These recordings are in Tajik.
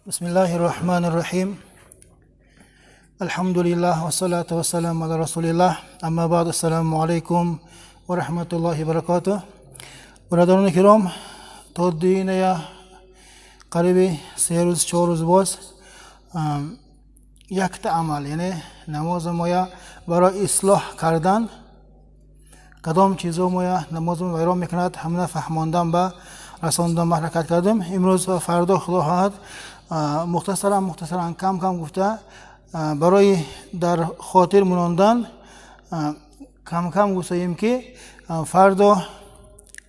بسم الله الرحمن الرحيم. الحمد لله والصلاة والسلام على رسول الله. اما بعد، السلام علیکم و رحمت الله و برکاته. برادران کرام، تا دینه قریب 3 روز 4 روز باز یک تا عمل، یعنی نماز مایا برای اصلاح کردن کدام چیزا مایا نماز ما ویران میکند، همه فهماندن به رساندن به حرکت کردم. امروز و فردا خدا خواهد مختصرا کم کم گفته برای در خاطر ماندن کم کم گفتیم که فردا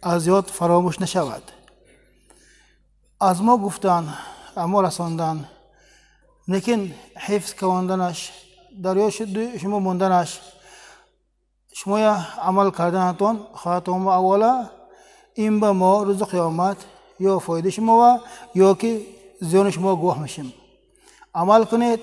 از یاد فراموش نشود. از ما گفتن، اما رساندن، لیکن حفظ کردنش، در یاد شما ماندنش، شما عمل کردنتون خواهتون اولا این به ما روز قیامت یا فایده شما و یا که زیان شما گواه میشیم. عمل کنید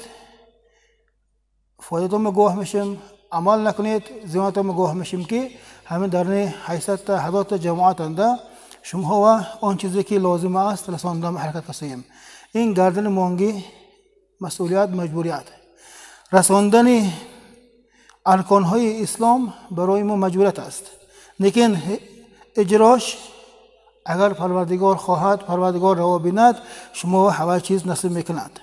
فایده گواه میشیم، عمل نکنید زیانتون گواه میشیم که همه در حیثیت هزار جماعت انده شما و آن چیزی که لازم است رساندن حرکت کسیم. این گردن مانگی مسئولیت مجبوریت رساندن ارکانهای اسلام برای ما مجبوریت است، لیکن اجراش اگر پروردگار خواهد، پروردگار روا بیند، شما همه چیز نصیب میکند.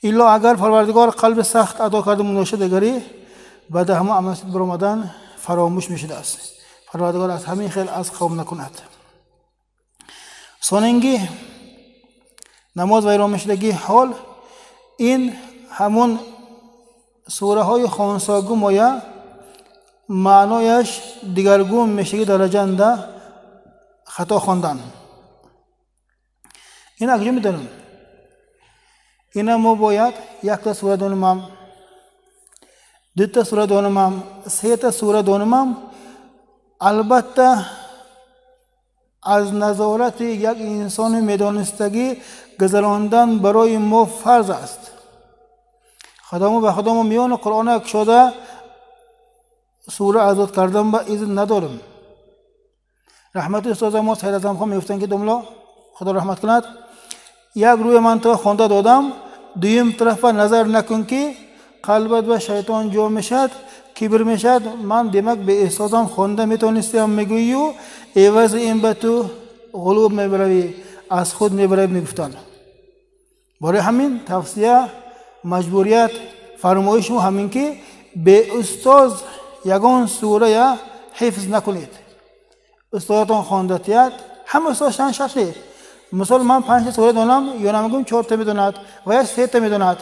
الا اگر پروردگار قلب سخت ادا کرده مناشه دیگری بعد همه عمل برآمدن فراموش میشده است. پروردگار از همین خیل از قوم نکند. ساننگی نماز ویران میشدگی حال این همون سوره های خانساگو مایه معنایش دیگرگون میشه درجه خطا خواندن. این اگه میدونم اینا ما باید یک تا سوره دونم، دو تا سوره دونم، سه تا سوره دونم. البته از نظارت یک انسان میدانستگی گذراندن برای ما فرض است. خدامو به خدامو میان قرآن شده سوره آزاد کردن با اذن ندارم. رحمت استاد ما سید اعظم خان میگفتن که دملا خدا رحمت کند، یک روی من تو خوانده دادم، دویم طرف نظر نکن که قلبت و شیطان جو میشد، کبر میشد. من دمک به استادم خوانده میتونستم میگویی و عوض این به تو غلوب میبروی، از خود میبروی میگفتن. برای همین توصیه مجبوریت فرمایش ما همین که به استاد یگان سوره حفظ نکنید. استادتان خواندتیت هم استادشان شرط نیست. مثلا من 5 سوره دانم یا نمیگم 4 تا میدوند و یا 3 تا میدوند،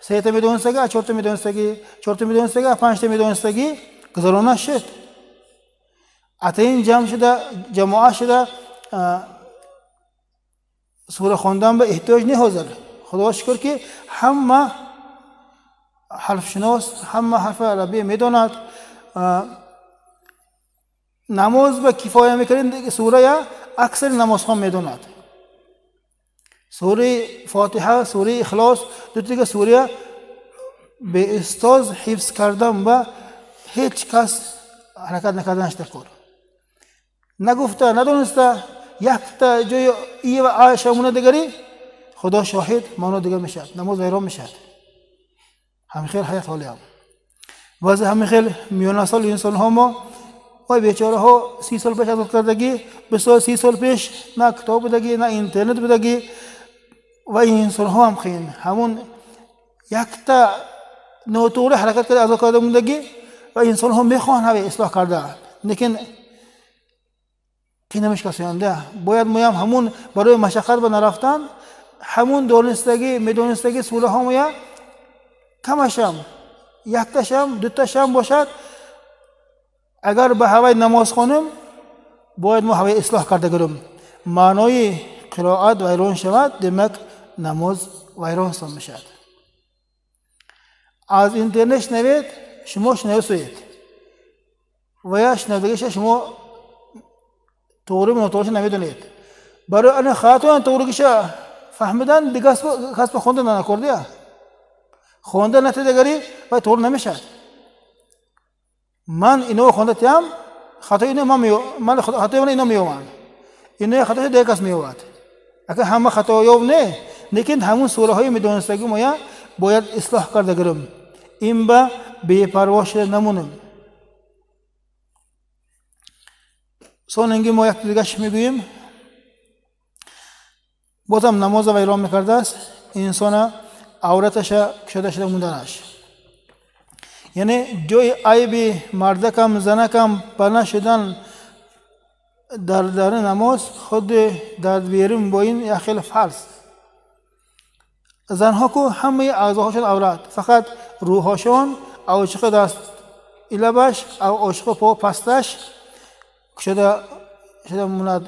3 تا میدونستگی، 4 تا میدونستگی، 4 تا میدونستگی، 5 تا میدونستگی گذرانه شد. این جمع شده، جماعه شده، سوره خواندن به احتیاج نه حاضر. خدا شکر که همه حرف شناس، همه حرف عربی میدوند. نماز به کفایه میکنید سوره اکثر نمازخوان میدوند. سوره فاتحه، سوره اخلاص، دو دیگه سوره به استاز حفظ کردن و هیچ کس حرکت نکردنش در کار نگفته ندونسته یک تا جای ای و آشمونه دیگری خدا شاهد مانو دیگه میشد، نماز ویران میشد. همین خیل حیات حالی هم بعضی همین خیل میانه سال انسان ها ما وای بیچاره ها 30 سال پیش ازاد کردگی، 20 30 سال پیش نه کتاب بودگی نه اینترنت بودگی و این انسان ها هم خیلی همون یک تا نوتوره حرکت کرده ازاد کرده بودگی و انسان ها میخوان هوی اصلاح کرده، لیکن کی نمیشکسینده. باید مایم همون برای مشقت به نرفتن همون دانستگی میدونستگی سوره ها مایا کمشم یک تاشم دو تاشم باشد. اگر به هوای نماز خانم باید ما هوای اصلاح کرده گرم، معنای قرائت ویران شود، دمک نماز ویران سام میشد. از اینترنت شنوید شما شنوید و یا شنودگیش شما طوری ناتورش نمیدونید. برای ان خاطر طوریش فهمیدن دیگه کسب خوندن نکرده، خوانده نتیجه و طور نمیشد. من اینو خوانده تیم خطای اینو من خطای من اینو میومد، اینو خطای دیگه کس میومد. اگه همه خطا یاب نه، лекин ҳамун сураҳои медонистагӣ моя бояд ислоҳ карда гирем, ин ба бепарво шуда намонем. Сонинги мо як дигаш мегӯем, бозам намоза вайрон мекардааст инсона авраташа кушода шуда монданаш, яъне ҷои айби мардакам занакам пана шудан дар намоз худ дар берун бо ин як хел фарз. Занҳо ку ҳамаи аъзоҳошон аврат, фақат рӯҳошон авчиқи даст илабаш ав ошиқи по пасташ кушода шуда монад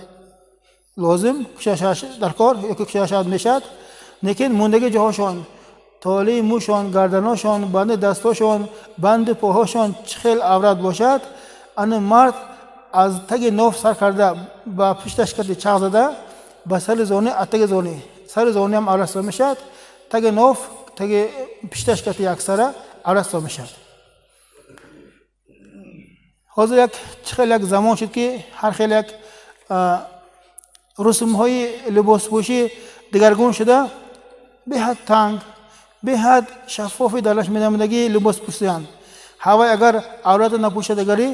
лозим, кушода дар кор ёки кушода шавад мешавад, лекин мондаги ҷоҳошон, толии мӯшон, гарданошон, банди дастошон, банди поҳошон чӣ хел аврат бошад, ани мард аз таги ноф сар карда ба пушташ кати чағ зада ба сари зони атаги зони, сари зониам аврат ҳисоб мешавад, таги ноф таги пушташ кати яксара аврат ҳисоб мешавад. Ҳозир як чӣ хел як замон шуд ки ҳар хел як русумҳои либоспӯшӣ дигаргун шуда, беҳад танг, беҳад шаффофи дараш медамидагӣ либос пӯшидаанд. Ҳавай агар аврата напӯшадагарӣ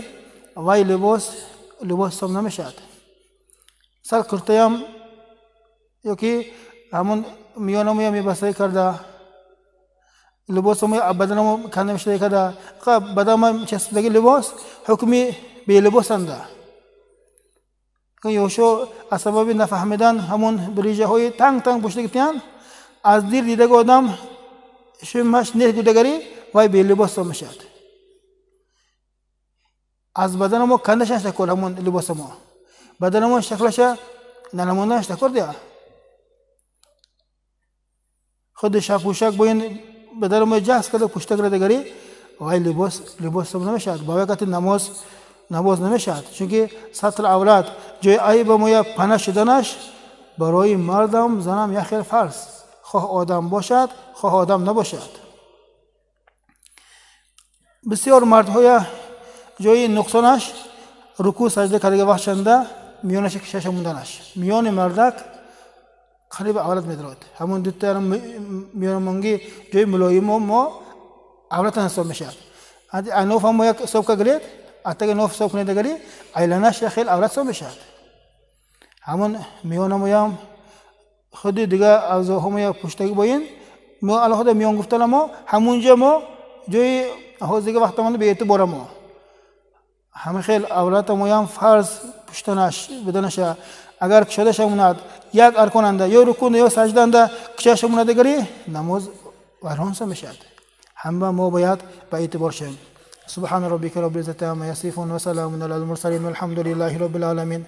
вай либос либос ҳисоб намешавад. Сар куртаям ёки ҳамун миёнамоя мебастагӣ карда, либосамо баданамо канда мешудагӣ карда, баданма часпидаги либос ҳукми белибосанда. Ёшо аз сабаби нафаҳмидан ҳамун бриҷаҳои танг танг пӯшидаги тиянд, аз дир дидаги одам шумаш нест гудагарӣ вай белибос ҳисоб мешавад. Аз баданамо канда шаш такор ҳамун либосамо, баданамо шаклаша нанамонданаш такор дия. Худи шапӯшак бо ин баданамо ҷаҳз карда пӯшида кардагарӣ вай либос либос ҳисоб намешавад, ба вай кати намоз намоз намешавад, чунки сатр аврат ҷои айба моя пана шуданаш барои мардам занам як хел фарз, хоҳ одам бошад хоҳ одам набошад. Бисёр мардҳоя ҷои нуқсонаш рукӯъ саҷда кардаги вақтшанда миёнаша кишаша монданаш, миёни мардак қариб аврат медорад, ҳамун дута миёнамонги ҷои мулоимо мо авратан ҳисоб мешавад. Аноф мо як ҳисоб кагиред, атаги ноф ҳисоб кунедагари айланаш як хел аврат ҳисоб мешавад. Ҳамун миёнамоям худи дига аъзоҳомоя пуштагӣ бо ин мо алоҳида миён гуфтанамо ҳамунҷа мо ҷои ҳозиги вақтамонда беэътибора мо ҳама хел авратамоям фарз пуштанаш буданаша. Агар кушода шавонад як арконанда ё рукунда ё саҷданда кушода шавонадагари намоз вайрон ҳисоб мешавад. Ҳама мо бояд ба эътибор шавем. سبحان ربك رب العزة عما يصفون وسلام على المرسلين والحمد لله رب العالمين.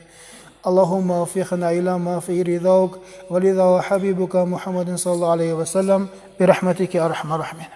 اللهم وفقنا إلى ما فيه رضاك ورضا حبيبك محمد صلى الله عليه وسلم برحمتك يا أرحم الراحمين.